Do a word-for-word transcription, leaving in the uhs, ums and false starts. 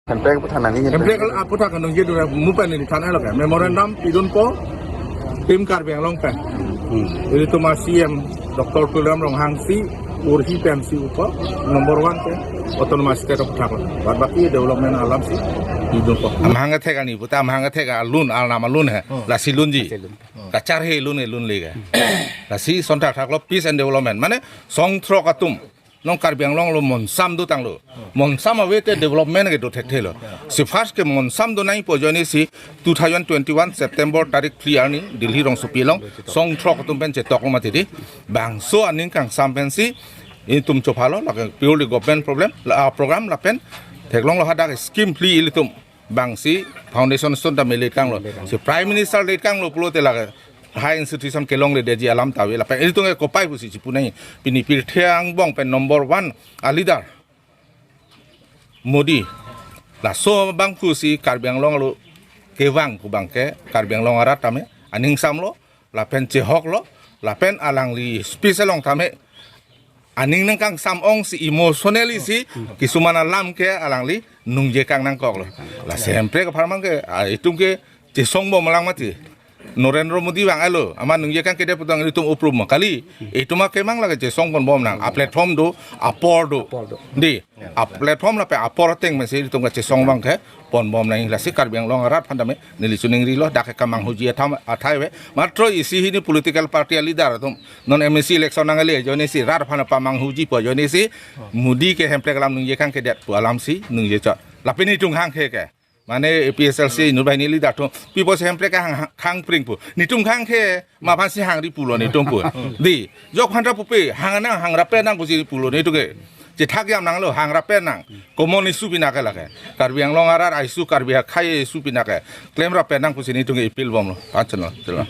Hemprek aphuthak nangji, Hemprek aphuthak kaningje dura mupan neli than-etlo ke. Memorandum pidunpo Team Karbi Anglong pen. Hmm. Ilitum a-C M Doctor Tuliram Ronghang si urhi pensi upo number one ke autonomous state aphuthak lo. Bad baki development alam si pidunpo. Amahang kethek ani puta amahang kethek alun, alnam alun he. Oh. Lasi lunji. Lasi lun. Oh. Kacharhe lun e lun le ke. Lasi son thakthak lo peace and development. Mane song throk atum. Non Karbi Anglong lo monsam dotanglo. Monsam ave te development kedo thekthelo. Si first ke monsam do nangji pu ajoine si two thousand twenty-one September tarik three arni Delhi rongsopi along song throk atum pen chetok lo mati di. Bangso aning kangsam pensi itum chophalo, lake purely government problem, la, ah, program lapen theklonglo hadak scheme phli ilitum. Bang si foundation stone ta me let kanglo. Si Prime Minister let kanglo pulote lake high institution kelongledetji alam ta ave lapen ilitum ke kopai pusi chipu nangji. Pini pirthe angbong pen number one a-leader Modi. Laso abang pusi Karbi Anglong arlo kevang pu abang ke Karbi Anglong arat tame aning samlo lapen chehoklo lapen alangli speech along tame aning nangkangsam ong si emotionally si kisuman alam ke alangli ningje kang nangkoklo. Lasi Hemprek apharman ke, ah, itum ke chesong bom lang mati. Narendra Modi vang alo, amat ningje kang kedet putang itum uprum ma kali. Itum akemang lake chesong pon bom nang. A-platform do, apor do. Apor do. Di, a-platform lapen apor ateng pensi itum kachesong abang ke pon bom nang, lasi Karbi Anglong arat aphan tame neli chiningrilo, dak ke kamanghuji atham athai ave. Matro isi hini political party a-leader atum non M A C election nangle ajoine si rat aphan pamanghuji pu ajoine si Modi ke Hemprek alam ningje kang kedet pu alam si ningje chot. Lapen itum hanghe ke. Mane A P H L C inut banghini a-leader atum pipo si Hemprek ke hang, hang, hangpring pu. Netum hanghe ma aphan si hangri pulo netum pu. Di, jok phan ta pupe, hang nang, hangrape nang pusi pulo netum ke. Chethak jam nanglo, hangrape nang. Common issue pina ke lake. Karbi Anglong arat a-issue, Karbi akhei a-issue pina ke. Klemrape nang pusi netum ke appeal bomlo. Pachonlo, chalo.